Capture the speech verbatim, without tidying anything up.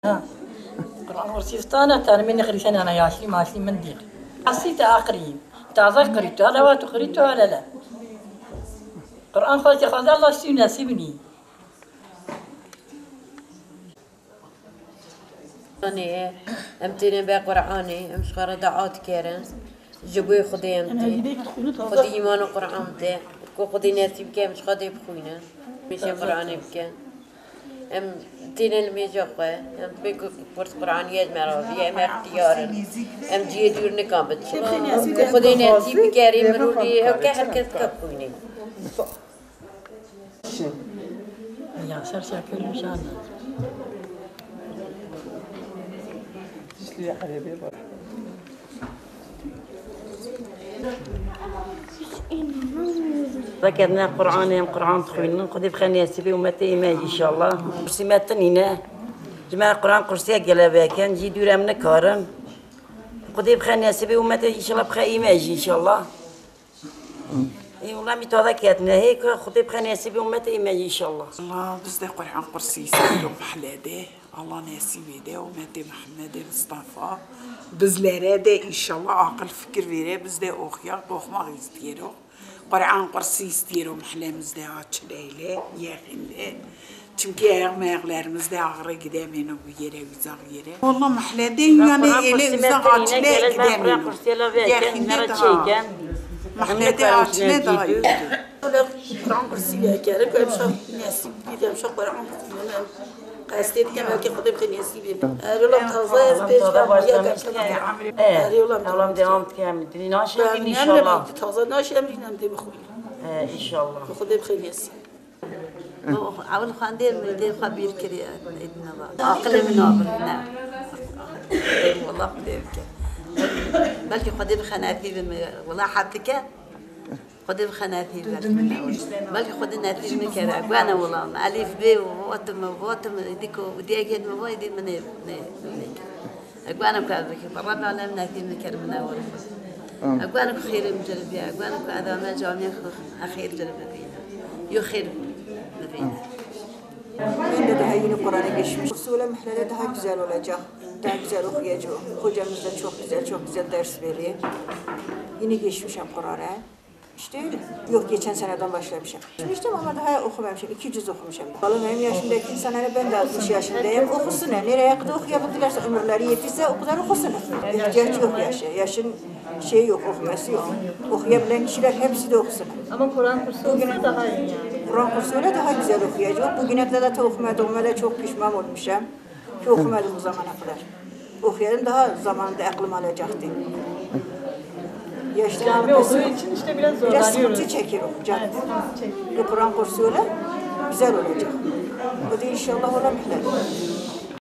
Ha. Kur'an kursî stana termînê xirîsena na yaşlî maşlî min dîr. Asî te aqrî. Taze qirî tu, hele wa tu qirî tu, hele le. Kur'an xwe ki xwazê Allah sî nesîb nî. Em têne be Qur'anê, em ji xwe re dua dikerin. Ji bo Xwedê em tê. Xwedê îman û Qur'an bide. Ku Xwedê nesîb bike, em ji Xwedê bixwînin. Mêşe Qur'anê bikin. Em têne li mêja xwe. Em dibê ku kurs Qur'anî ye ji me re biye, em extiyar in. Em cihê dûr nikan biçin. Ku Xwedê nesîb bike, rê mirovî, ew ke her kes dike bixwîne. Ya ser şakir nişan. Veketine Qur'anê, em Qur'an dixwînin. Xwedê bixe nesîbê umetê îme înşallah. Qursimetin îne. Ji me Qur'an qursiye gele veken, jî dûr em nikarin. Xwedê bixe nesîbê umetê înşallah, bixe îme jî înşallah. Ê, wela mî taze ketine, hê ku Xwedê bixe nesîbê umetê îme înşallah. Allah bizde Qur'an kursî sero mehlede. Allah nesîbê de umetê Mehmedê Mustafa. Bizlere de înşallah aqil fikir vêre bizde oxya, oxma istiyero. Qur'an kursî istiyero mehlemizde açile ile, yexinde. Çimkî ayakmeyaklarımızda ağrı gidemeno bu yere, uzak yere. Valla mahallede yani ele uzak açile gidemeno. Yakında daha. Mahallede açile daha iyi. Kur'an kursu ya kere koymuş nesip gidem şu Kur'an kursu. Qestê dikem belkî Xwedê bixê nesîbê. Erê wela taze ez pêş ve ya gerçekten. Erê wela devam dikem. Dinî naşe inşallah. Taze naşe em rînem dê bixwîn. He, inşallah. Xwedê bixê nesîb. Ewil xwendê min dê xwe bîr kirî, êdî neva. Aqilê min nabir, ne. Ê, wela Xwedê bike. Belkî Xwedê bixe nesîbê min, wela heb dike. Xwedê bixe nesîb belkî min nabir. Belkî Xwedê nesîb min kere. Guene wela min. Elîf bê û votim, votim, êdî ku diyekên min va, êdî min ê, ne, ne. Guana ku ez bikî, Rebî alem nesîb min kere min ewil. Guana ku xêrê min ciribiye, guana ku ez ame camiyê xwe xêr ciribibîne. Yo xêr bibîne. Ben de daha yeni Kur'an'a geçmiş. Kursu öyle mahallede daha güzel olacak. Daha güzel okuyacağım. Hocamız da çok güzel, çok güzel ders veriyor. Yeni geçmişim Kur'an'a. İşte öyle. Yok, geçen seneden başlamışım. Şimdi işte ama daha okumamışım. İki cüz okumuşum. Valla benim yaşımdaki insanlara ben de altmış yaşındayım. Okusunlar. Nereye kadar okuyabildilerse, ömürleri yetişse o kadar okusunlar. İhtiyaç yok yaşa. Yaşın şey yok, okuması yok. Okuyabilen kişiler hepsi de okusunlar. Ama Kur'an kursu olsa daha iyi yani. Kur'an kursuyla daha güzel okuyacak. Bugüne kadar da okuma, okuma da çok pişman olmuşum. Ki okumadım bu zamana kadar. Okuyaydım daha zamanında aklım alacaktı. Yaşlı Gelme olduğu için işte biraz zorlanıyoruz. Biraz sıkıntı çekiyor hocam. Evet, sıkıntı çekiyor. Bu Kur'an kursu öyle güzel olacak. Bu da inşallah olabilir.